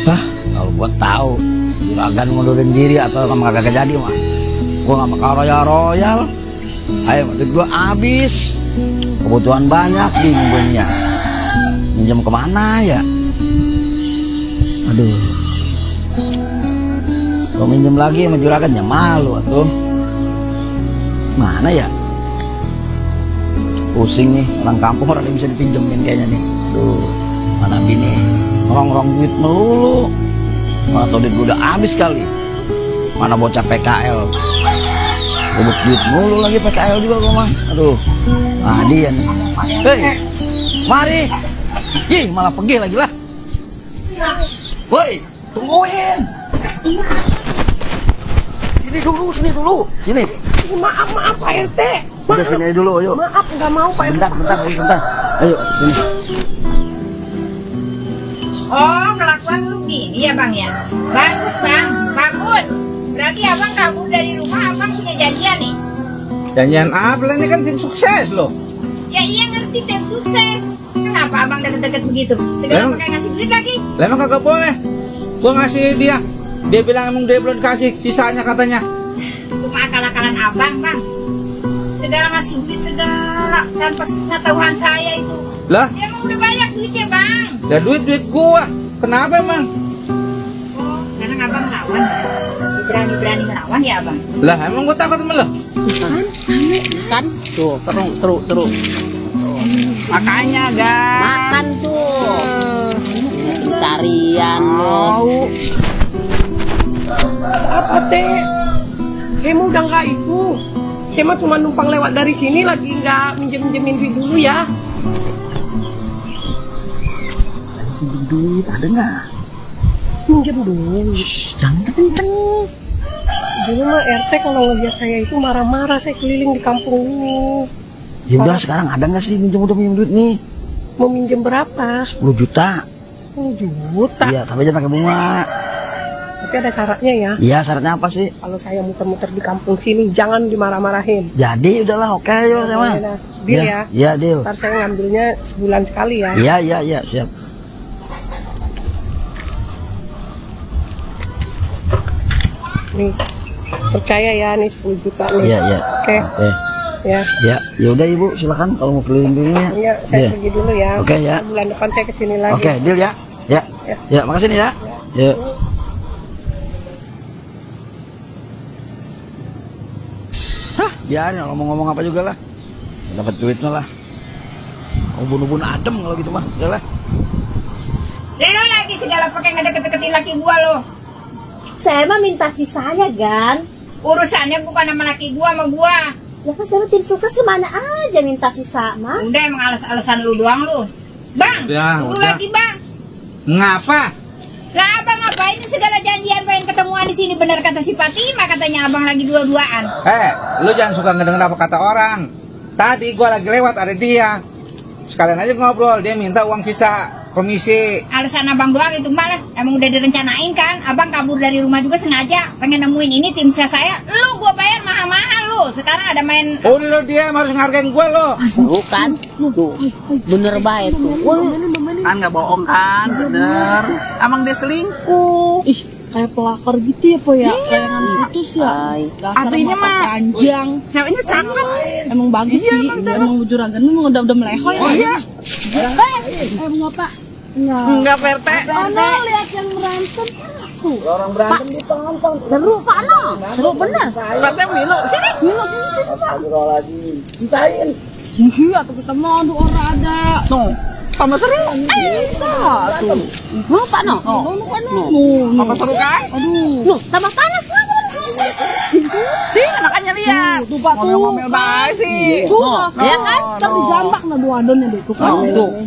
Hah, kalau gua tahu juragan ngundurin diri atau sama kagak jadi mah, gua nggak bakal royal. Ayo, duit gua habis, kebutuhan banyak di gue nih ya. Minjem kemana ya? Aduh, gua minjem lagi sama juragan ya malu atuh. Mana ya? Pusing nih, orang kampung orang yang bisa dipinjemin kayaknya nih. Duh, mana bini ngerong-ngerong duit melulu. Mana tau duit udah habis kali. Mana bocah PKL ribut duit mulu lagi, PKL juga gua mah. Aduh, nah dia nih. Hei, mari. Ih, malah pergi lagi lah. Woi, tungguin. Sini dulu. Sini. Maaf Pak RT. Udah sini aja dulu, yuk. Maaf, nggak mau Pak RT. Bentar. Ayo, sini. Oh, kelakuan lu gini ya Bang ya? Bagus Bang, bagus. Berarti Abang kabur dari rumah, Abang punya janjian nih? Janjian apa lah, ini kan tim sukses loh. Ya iya ngerti tim sukses. Kenapa Abang deket-deket begitu? Segala pakai ngasih duit lagi? Lah emang kagak boleh. Gua ngasih dia. Dia bilang emang dia belum dikasih, sisanya katanya. Itu mah akal-akalan Abang, Bang. Segala ngasih duit segala tanpa pengetahuan saya itu. Lah? Ya emang udah banyak duitnya Bang. Ya duit gua. Kenapa emang? Oh, sekarang Abang ngelawan. Berani ngelawan ya Abang? Lah emang gua takut sama lo? Kan? Tuh, seru. Tuh. Makanya, guys. Makan tuh. Pencarian lo. Apa teh? Saya mau udah nggak itu. Saya mah cuma numpang lewat dari sini, lagi nggak minjem-minjemin duit dulu ya. Pinjam duit ada nggak? Minjem duit. Jangan kenceng. Dulu mah RT kalau ngeliat saya itu marah-marah, saya keliling di kampung ini. Ya udah, sekarang ada nggak sih minjem duit nih? Mau minjem berapa? 10 juta. 10 juta. Iya, tapi aja pakai bunga. Tapi ada syaratnya ya. Iya, syaratnya apa sih? Kalau saya muter-muter di kampung sini, jangan dimarah-marahin. Jadi udahlah, oke yuk sama. Deal ya. Iya, deal. Ntar saya ngambilnya sebulan sekali ya. Iya, siap. Nih, percaya ya, nih 10 juta nih. Iya. Oke. Ya. Ya udah Ibu, silakan kalau mau keliling-kelilingnya. Iya, saya Iya. pergi dulu ya. Oke, ya. Bulan depan saya kesini lagi. Oke, deal ya. Ya, makasih nih ya. Ya. Hah, biarin kalau mau ngomong apa juga lah. Dapat duitnya lah. Ubun-ubun adem kalau gitu mah. Udah lah. Lo lagi segala pakai ngedeket-deketin laki gua lo. Saya mah minta sisanya, Gan. Urusannya bukan sama laki gua sama gua. Ya kan saya tim sukses kemana aja minta sisa, mah. Udah emang alasan lu doang lu. Bang, lu Udah. lagi Bang. Ngapa? Lah Abang ngapain tuh segala janjian pengen ketemuan di sini, benar kata si Fatima, katanya Abang lagi dua-duaan. Lu jangan suka ngedenger apa kata orang. Tadi gua lagi lewat ada dia. Sekalian aja ngobrol, dia minta uang sisa komisi. Alasan Abang doang itu Mbak lah. Emang udah direncanain kan? Abang kabur dari rumah juga sengaja pengen nemuin ini tim saya. Lu gua bayar mahal-mahal lu. Sekarang ada main. Oh lo dia harus ngargain gua lo. Bukan, tuh bener baik tuh. Kan nggak bohong kan, bener. Emang dia selingkuh. Ih, kayak pelakor gitu ya po ya, kayak ngambil putus ya. Dasar Artinya mata mah panjang. Ceweknya cakep. Emang bagus sih, emang juragan emang udah melehoy. Oh iya. Emang apa? Enggak PRT. Ono lihat yang berantem. Tuh, Orang berantem ditonton. seru Pak No. Seru bener. PRT Milo. Sini. Astagfirullahaladzim. Sisain. Iya, tuh kita mau aduh orang ada. Tuh. Sama seru. Tuh. Mau Pak No? Pak No. Sama seru kan? Aduh, tambah panas lagi. Sih, makanya lihat. Tuh, Pak, tuh. Ngomel-ngomel baik sih. Tuh, ya kan? Ntar dijambak nah dua adonnya deh. Tuh kan.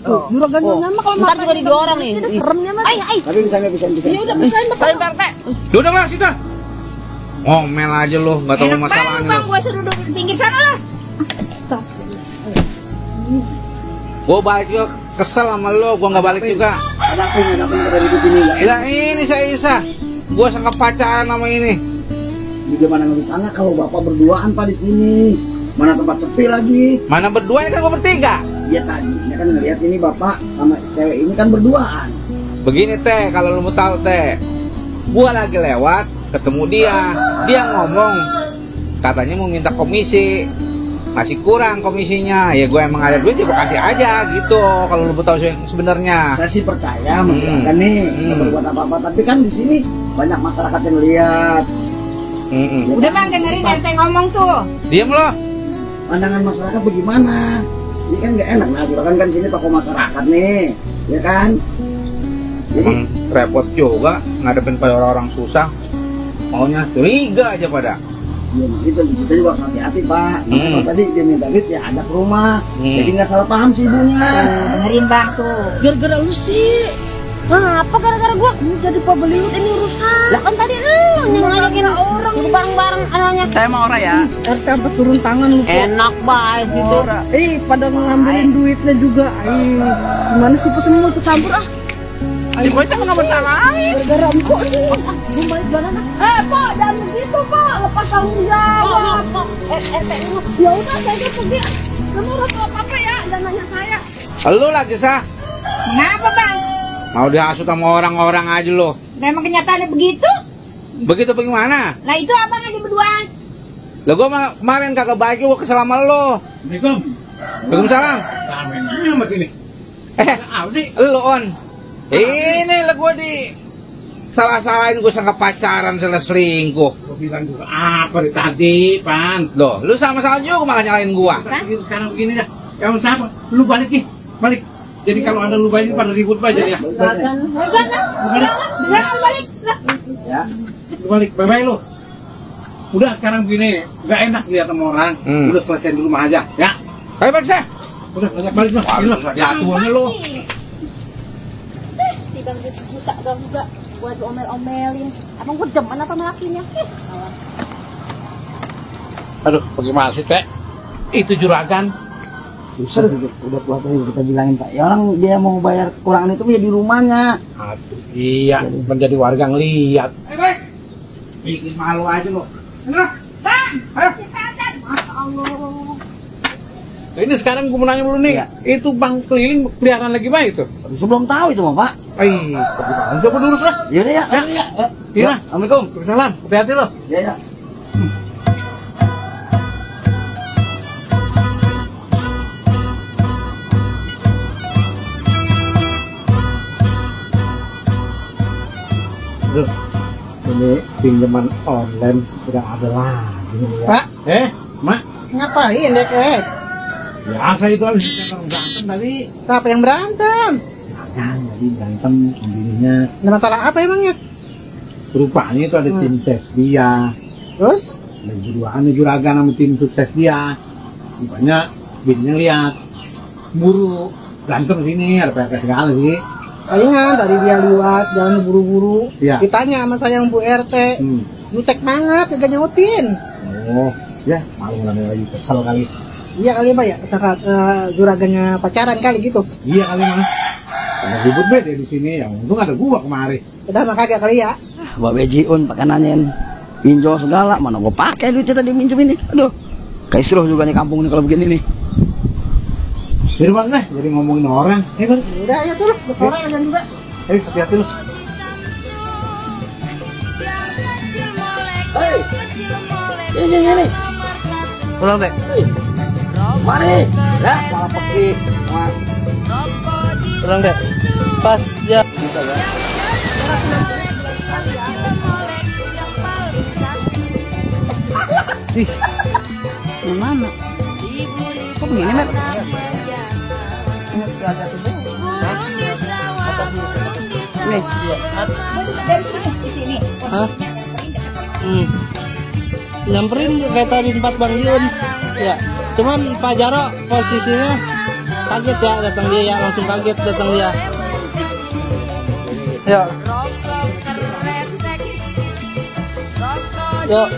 Tuh, juragannya nyambak kalau Ntar juga didorong nih. Seremnya mas. Tapi bisa. Ya udah pisahin Pak. Salim PRT. Udah lah situ. Ngomel aja lo, nggak tahu Enak banget masalahnya. Bang, gua suruh duduk di pinggir sana lah. Gua balik juga kesel sama lo, gua nggak balik juga. Ada apa ribut ini ya? Bilang ini saya Isa, gua sangka pacaran sama ini. Gimana nggak bisa kalau bapak berduaan Pak di sini? Mana tempat sepi lagi? Mana berdua ini kan gua bertiga. Iya tadi, ya kan ngeliat ini bapak sama cewek ini kan berduaan. Begini teh, kalau lu mau tahu teh, gua lagi lewat ketemu dia ngomong katanya mau minta komisi, masih kurang komisinya. Ya gue emang ada duit, ya gue kasih aja gitu. Kalau lu mau tahu sebenarnya. Saya sih percaya kan nih berbuat apa-apa, tapi kan di sini banyak masyarakat yang lihat. Udah bang, dengerin RT ngomong tuh. Diam loh. Pandangan masyarakat bagaimana? Ini kan nggak enak, nah kan sini tokoh masyarakat nih, ya kan? Jadi Repot juga ngadepin pada orang-orang susah, maunya curiga aja pada. ya gitu, kita juga hati-hati Pak. Kalau tadi dia minta duit ya ada ke rumah, jadi nggak salah paham sih ibunya. Dengerin bang tuh. Gara-gara lu sih. Apa gara-gara gua? Ini jadi pembeliut ini rusak. Lah kan tadi lu yang ngajakin orang itu bareng-bareng anaknya. Saya mau ora ya. RT sampai turun tangan lu. Enak banget situ. Pada ngambilin duitnya juga. Gimana sih semua itu campur ah? Gue sama nggak bersalah. Gara-gara empuk nih. Gue balik banana. Pak, jangan begitu Pak. Lepas tanggung jawab. RT lu. Ya udah saya pergi. Kamu harus apa-apa ya, jangan nanya saya. Lu lagi sah? Ngapa bang? Mau dihasut sama orang-orang aja lo. Memang kenyataannya begitu? Begitu bagaimana? Lah itu abang aja berdua. Lah gua kemarin kagak baju, gua kesel sama lo. Assalamualaikum. Waalaikumsalam. Rame amat ini. Apa sih? Lo on. Ini lah gua di salah-salahin, gua sangka pacaran selingkuh. Gua bilang juga apa dari tadi, Pan? Loh, lu sama-sama juga malah nyalain gua. Sekarang begini dah. Kamu siapa? Lu balik nih, balik. Jadi kalau ada lu balik pada ribut aja ya. Jangan balik. Ya. Lu balik, bye-bye lu. Udah sekarang begini, nggak enak lihat sama orang. Udah selesai di rumah aja, ya. Ayo balik sah. Udah balik lu. Jatuhnya lu. Tiba sejuta dong juga buat omel-omelin. Abang gue demen apa melakinya? Aduh, bagaimana sih, Teh? Itu juragan. Susah sih, udah tua tuh kita bilangin Pak. Ya orang dia mau bayar kekurangan itu ya di rumahnya. Aduh, iya, menjadi warga ngeliat. Ayo baik. Bikin malu aja lo. Bang, Ayo. Masya Allah. Ini sekarang gue mau nanya dulu nih, itu bang keliling kelihatan lagi baik tuh. Sebelum tahu itu mah Pak. Bagaimana? Coba lurus lah. Yaudah ya. Iya. Assalamualaikum. Waalaikumsalam. Hati-hati lo. Ya ya. Aduh, ini pinjaman online udah ada lagi ya. Pak. Mak, Ngapain dek? biasa itu habis orang berantem tadi. Siapa yang berantem? Tadi berantem sendirinya. Ada masalah apa emangnya? Rupanya itu ada tim sukses dia. Terus? Dan berduaan juragan sama tim sukses dia. Rupanya bininya lihat buru berantem sini, ada PK segala sih. Palingan dari dia liwat jalan buru-buru. Iya. Ditanya sama saya yang Bu RT. Jutek banget, kagak nyautin. Oh, ya malu lagi kesel kali. Iya kali Pak ya, juragannya pacaran kali gitu. Iya kali mah. Ada ribut beda di sini, yang untung ada gua kemari. Udah mah kagak kali ya. Mbak Bejiun pakai nanyain pinjol segala, mana gue pakai duitnya tadi minjem ini. Aduh, kayak seru juga nih kampung nih kalau begini nih. Jadi bang deh, jadi ngomongin orang. Bang. Udah ya tuh, orang aja juga. Hati-hati lu. Ini. Pulang teh. Mari. Ya, malah pergi. Pulang deh. Pas ya. Ih. Mana? Kok begini, Met? Ini agak tuh. Nih, Dari sini, di sini. Hah? Nyamperin kayak tadi di tempat Bang Yun. Ya, cuman Pak Jaro posisinya kaget ya datang dia ya, langsung kaget datang dia. Ya. Yuk,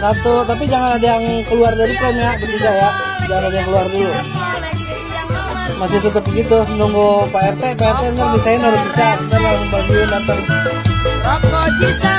satu, tapi jangan ada yang keluar dari frame ya, bertiga ya. Jangan ada yang keluar dulu. Masih tetap begitu, nunggu Pak RT ntar bisain udah bisa, ntar langsung Bang Yun datang. Rokok bisa